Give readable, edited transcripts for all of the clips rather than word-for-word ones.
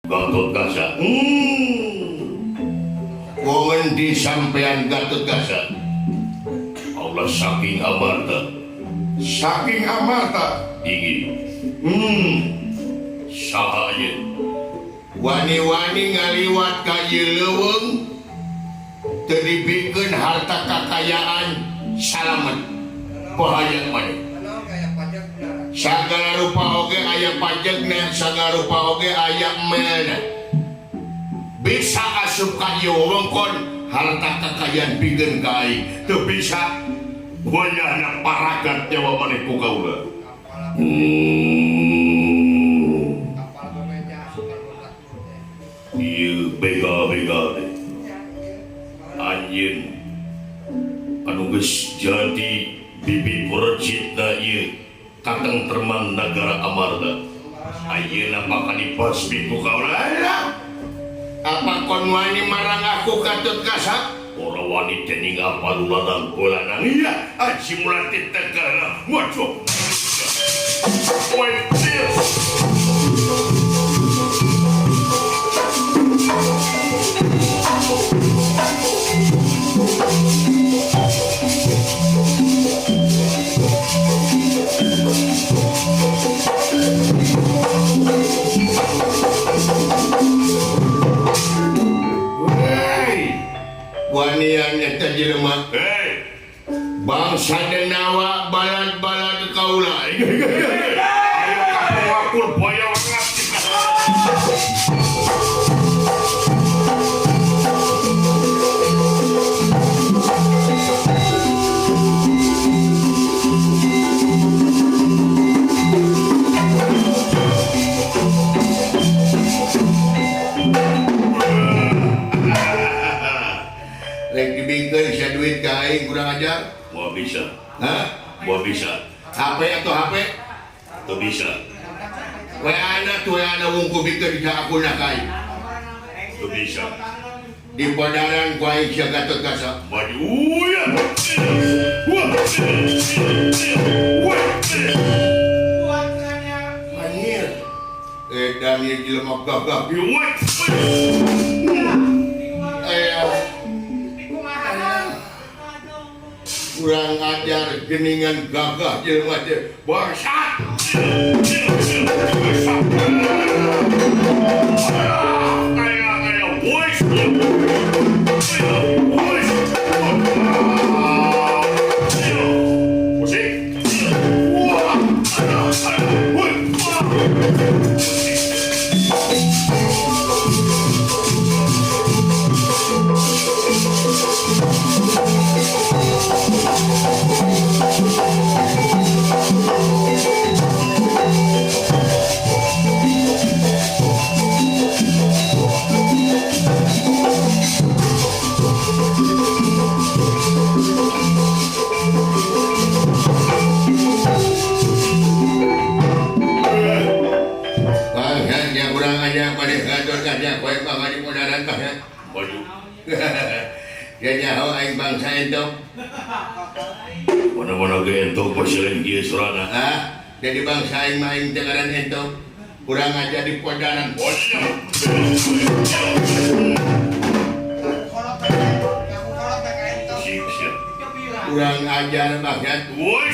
Gatot Kaca. Wong endi sampean Gatot Kaca? Allah saking amarta. Saking amarta inggih. Saha ieu? Wani-wani ngaliwat ka ieu leuweung teu dibikeun harta kakayaan salamet. Bahaya maneh. Sagala rupa oge aya pajegna, sagala rupa oge aya emelna. Bisa asup ka ieu wewengkon harta kakayaan pikeun ka aing. Teu bisa wayahna paragat nyawa maneh ku kaula. Ieu begal-begal teh. Anjeun anu geus jadi bibi purcitna ieu katengtreman nagara Amarta. Ayeuna bakal dibasmi ku kaula. Alah. Apa kon wani marang aku Gatot Kaca? Ora wani dening apa lulanang golanang. Iya, aji mulati tegara. Waduh. Woi, wanian eta jelema. Hei, bangsa denawa balad-balad kaula. Ayo kapungkur boyong Rek dibikeun sia duit ka aing kurang ajar. Moal bisa. Hah? Moal bisa. HP atau HP? Teu bisa. WA-na tuh WA-na wungku bikeun ka akuna ka aing. Teu bisa. Di padaran ku aing sia Gatot Kaca. Maju ya. Wah. Wah. Anjir. Dan ieu jelema gagah. Wah. Kurang ajar geningan gagah jelema teh. Bangsat. Nyaho aing bangsa entok. Mana-mana ge entok pasieun kieu surana. Ah, jadi bangsa aing mah aing teh ngaran entok. Kurang aja di podaran. Kurang ajar bangsat. Woi.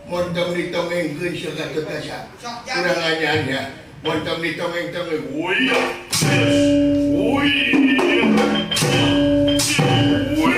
Montong ditongengkeun sia Gatot Kaca. Kurang ajar ya. Montong ditongeng-tongeng. Woi. Woi. Woi.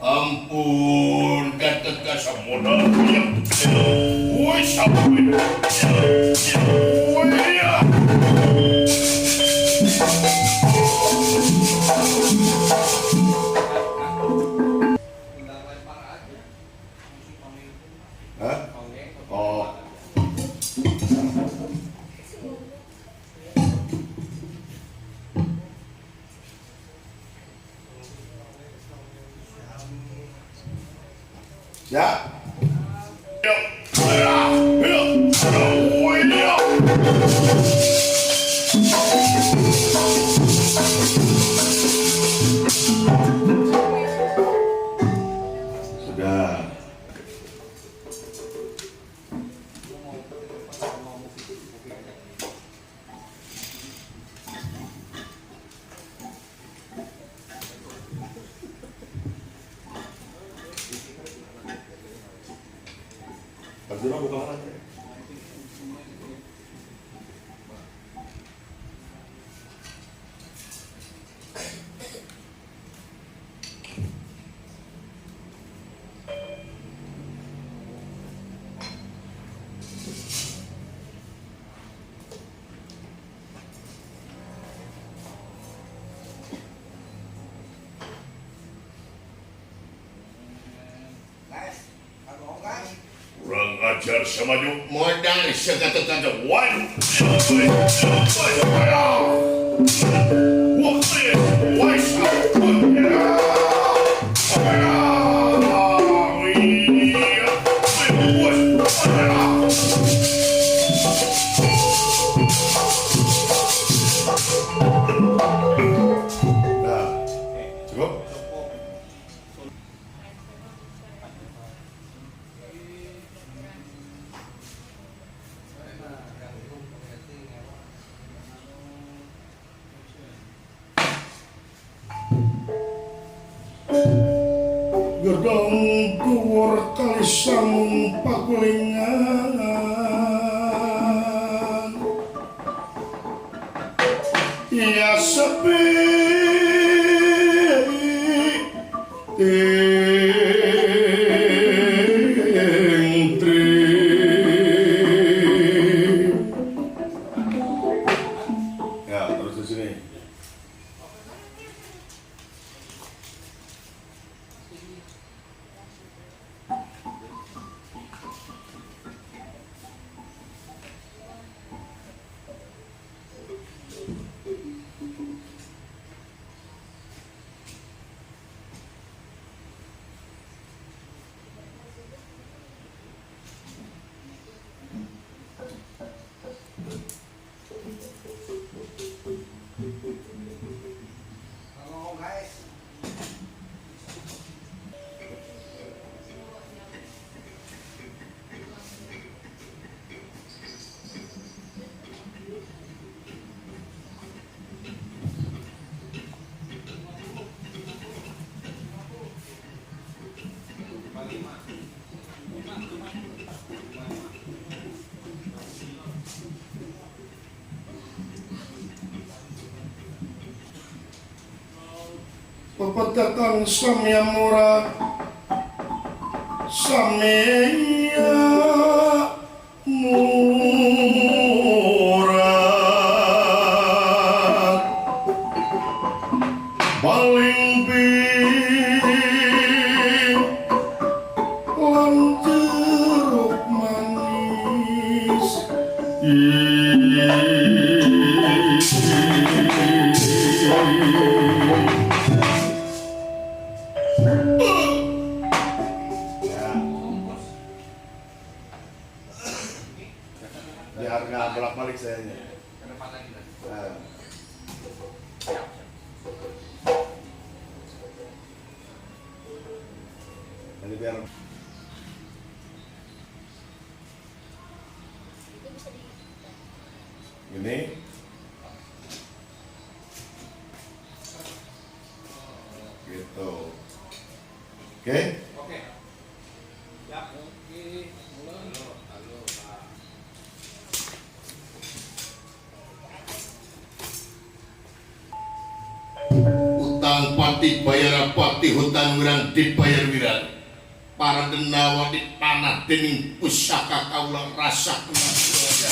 Ampun, Gatot Kasamona. Hah? Oh. Ya. Sudah. Arjuna buka mana? Kurang ajar sama ju. Modal segata-gata. Nah, cukup. Gedong dhuwur kali samung pakulingan. Ya sepi ing tri. Ya, terus di sini. Pepetetan samya murad samya murad paling ping lan jeruk manis. Biar nggak bolak-balik sayanya. Ke depan lagi. Nah. Ini biar ini gitu. Oke? Oke. Ya, oke. Halo, halo, Pak. Utang pati bayar pati hutang wirang dibayar wirang. Para denawa di tanah dening pusaka kaula rasa keluarga.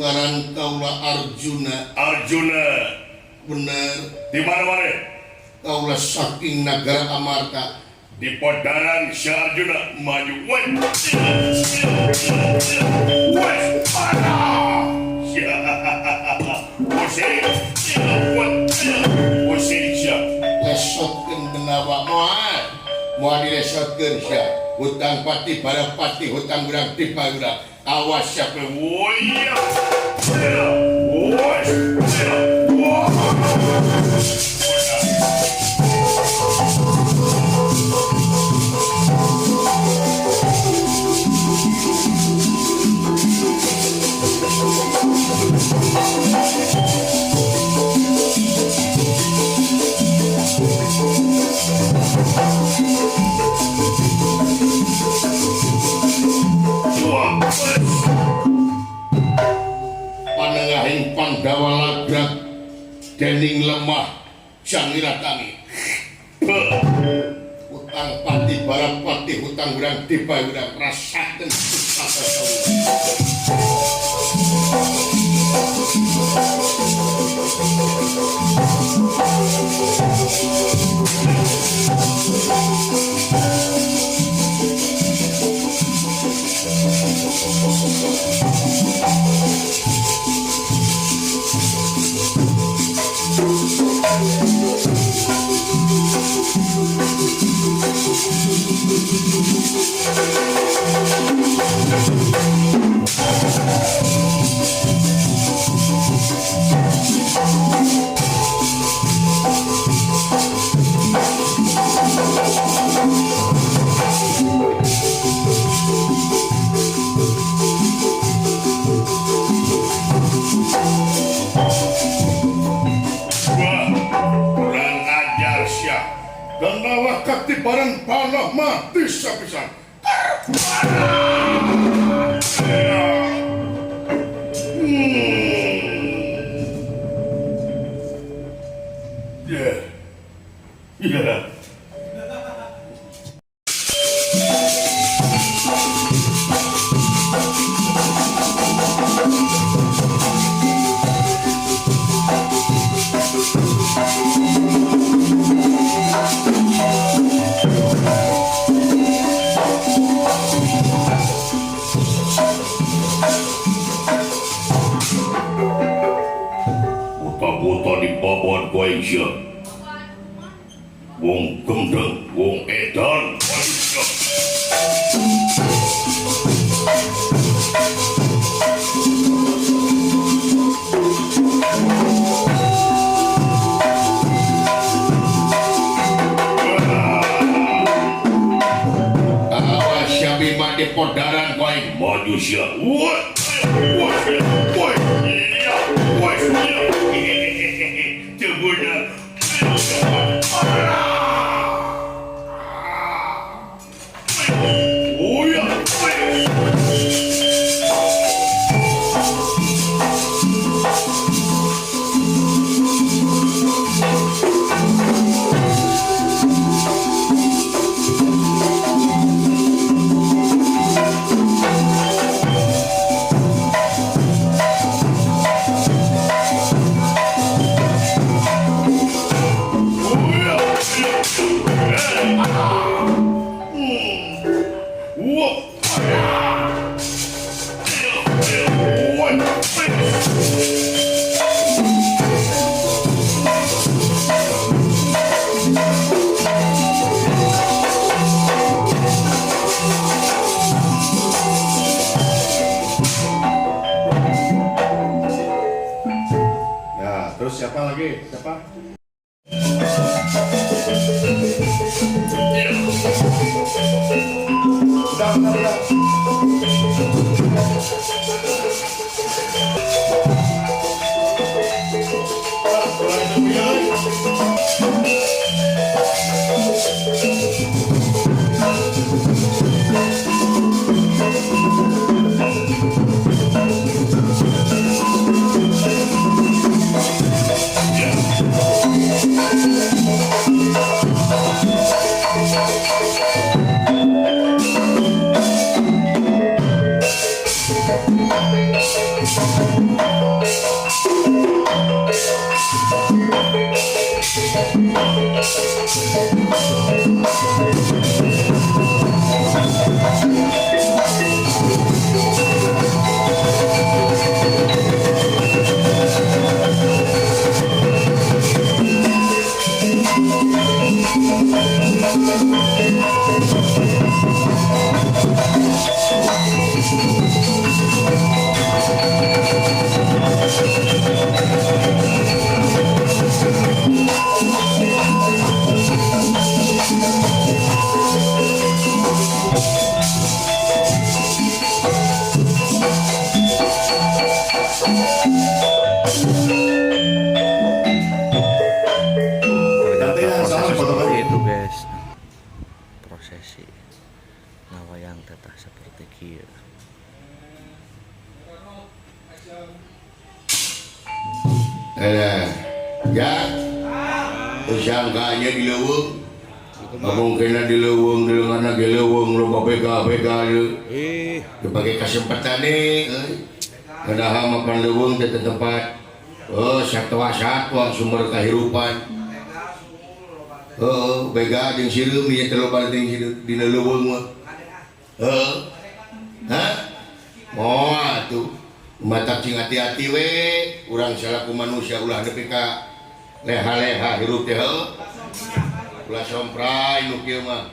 Ngaran kaula Arjuna. Arjuna. Bener. Di mana-mana? Kaula saking nagara Amarta. Di Podaran Syah Arjuna maju. Lesotkeun denawa moal. Moal dilesotkeun sia. Hutang pati bara pati hutang urang dibayar. Awas siapa. Panengahing Pandawa lagrak dening lemah jangiratangi. Hutang pati bara pati hutang urang dibayar rasakeun pusaka kaula. Denawa katibaran panah mati sapisan. Yeah. Yeah. Manusia. Wong gendeng, wong edan manusia. Awas ya Bima di podaran kowe. Manusia. Woi, woi, woi, iya, woi, iya. Teu beunang. Oh ya, woi. Nah, terus siapa lagi? Siapa? Udah, udah, udah. Ah, kurang itu punya, euy. Ternyata Nanti yang salah prosesi potong seperti lagi. itu guys, prosesi ngawayang tetah seperti kieu. Eh, ya. Tersangkanya di leuweung. Mungkin di leuweung, di leungeunna di leuweung loba bega-bega ieu. Dipakai kesempatan nih, euy. Padahal makan leuweung teh tempat oh satwa-satwa sumber kehidupan. Heeh, bega jeung sireum ieu teh loba jeung sireum dina leuweung mah. Heeh. Hah? Moal atuh. Matak cing hati-hati we, urang salaku manusia ulah nepi ka leha-leha hirup teh heuh. Ulah sompray nu kieu mah.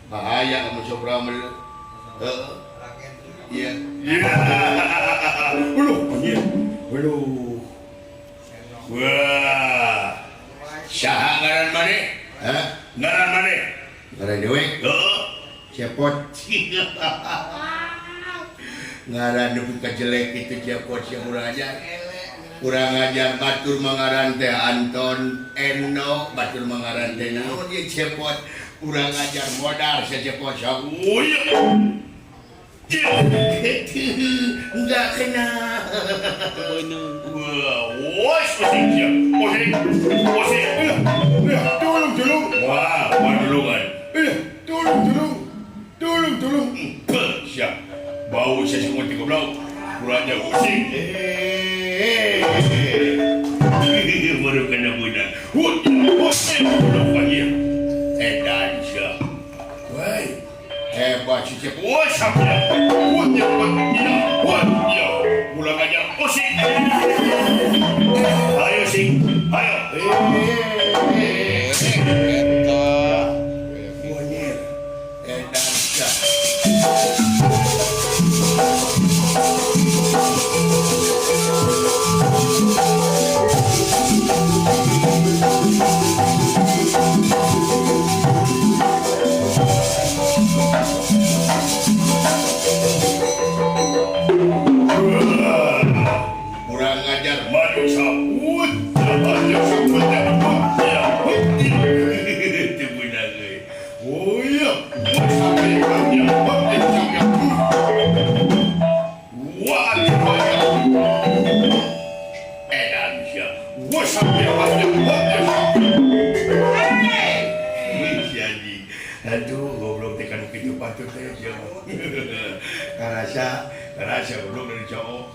Bahaya amun sompray mah. Heeh. Iya. Iya. Aduh, anjir. Aduh. Wah. Saha ngaran maneh? Hah? Ngaran maneh? Ngaran dewek? Heeh. Cepot. Ngaran nepi ka jelek kitu cepot sia urang ajar. Kurang ajar batur mangaran teh Anton Eno, batur mangaran teh naon ieu cepot. Kurang ajar modal sia cepot sok. Oh iya. Enggak kena. Wah, wos pusing sia. Pusing. Pusing. Iya, tolong, tolong. Wah, padulungan. Iya, tolong, tolong. Tolong, tolong. Beuh, siap. Bau sia sungut goblok. Kurang ajar pusing. Baru kena budak. Hut, hut, hut, edan sia. Woi. Hebat si cepot. Wah, siapa? Wah, ya, wah, ya, wah, ya. Pulang aja, pusing. Ayo, sing. Ayo. Anjing. Aduh, goblok teh kan kitu patut teh sia. Karasa, karasa goblok dari cowok.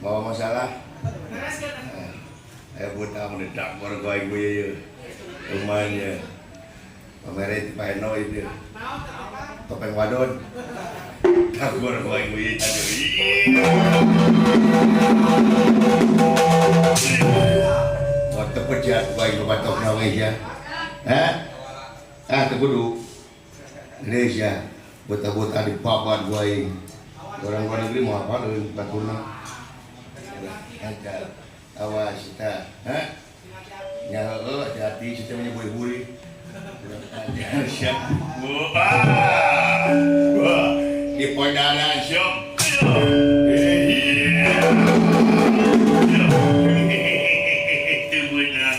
Bawa masalah. Buta mendedak warga ibu ya. Rumahnya. Pamere di Pak itu. Topeng wadon. Tak warga ibu ya tadi. Waktu pejat gua ibu batok nawe ya. Hah? Ah, teu kudu. Indonesia buta-buta di papan gua ini. Orang luar negeri mau apa leuh baturna. Awas kita, hah? Ya heueuh hati-hati kita menyebui-bui. Siap. Wah. Di pondaran Siap. Itu benar.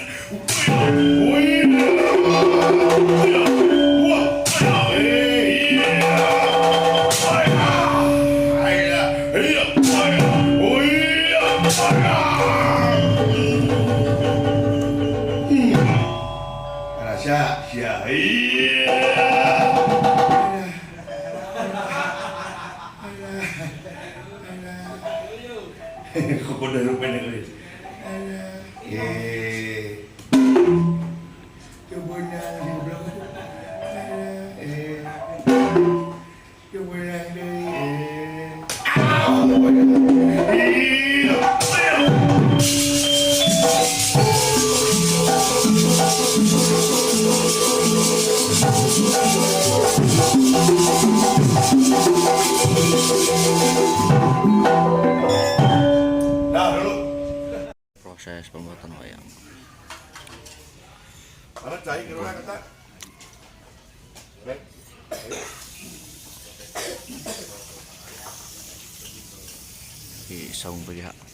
Rasa Siap. Kok udah rupanya guys. eh coba nang di belakang. Coba nang deui. Nah, dulu. Proses pembuatan wayang. Mana cai ke orang kata? Di Saung PGH.